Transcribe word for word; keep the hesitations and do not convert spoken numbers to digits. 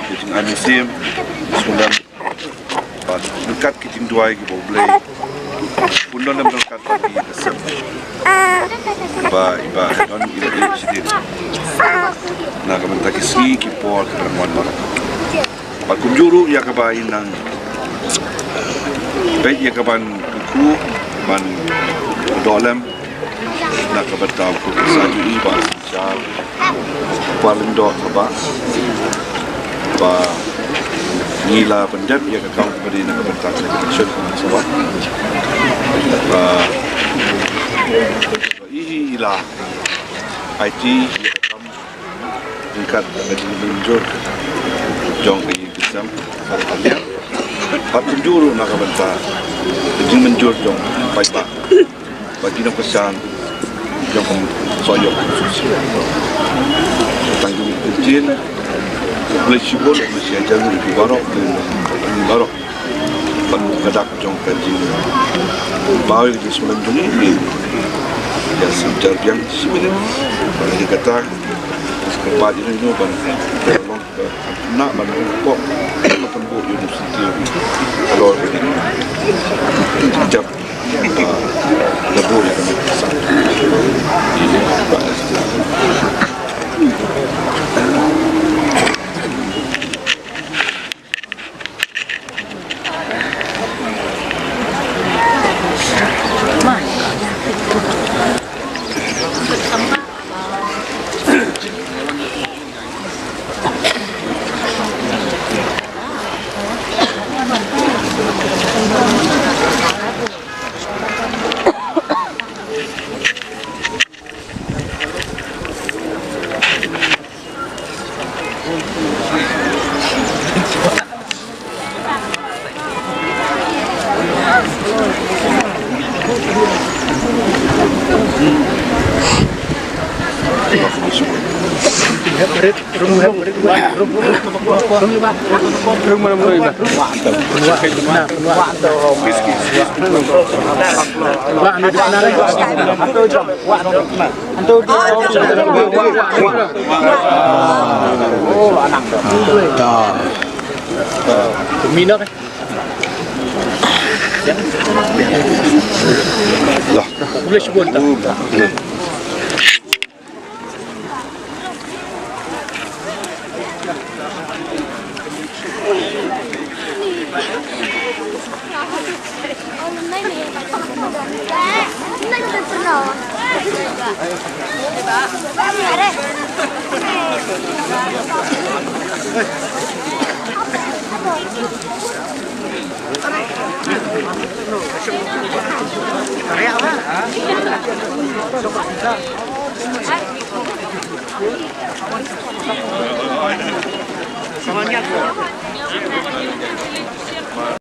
Jingaiñguh mynsiem, sngewlem. Bad ryngkat ki jingduwai kiba U Blei un don lem ryngkat bad ki, ka sem. Ba, ba don ïa ki shadien na ka bynta ki sngi ki por kiba dang wan baroh. Bad kumjuh ruh ïa kaba ngi nang peit ïa kaban kyrkhu ban doh lem na ka bynta u Kong Sir Joe, ba synshar u Bah Lyngdoh, ba, ba ngi la pyndep ïa ka kam kaba dei na ka bynta ka election ka Nongbah. Ba i hi i la aiti ïa ka kam ryngkat ka jingmynjur jong ka ïing ka sem, ka liang. Bad kumjuh ruh na ka bynta ka jingmynjur jong paidbah. Bad ki nongkyrshan jong ka Sohiong. Tang jong ka jin, U Blei shibun, U Blei shi hajar nguh ïa phi baroh, ïa phi baroh. Bad ka dak jong ka jingbaw ïa ka jingsngewlem jong ngi, ïa, sngewjar biang shi minit. Bad ïa kata, ka bad ïa ngi ban long, na ban long pok, na ban buh ïa u siti halor ka jing, jingïarap, ah, na buh ïa ka.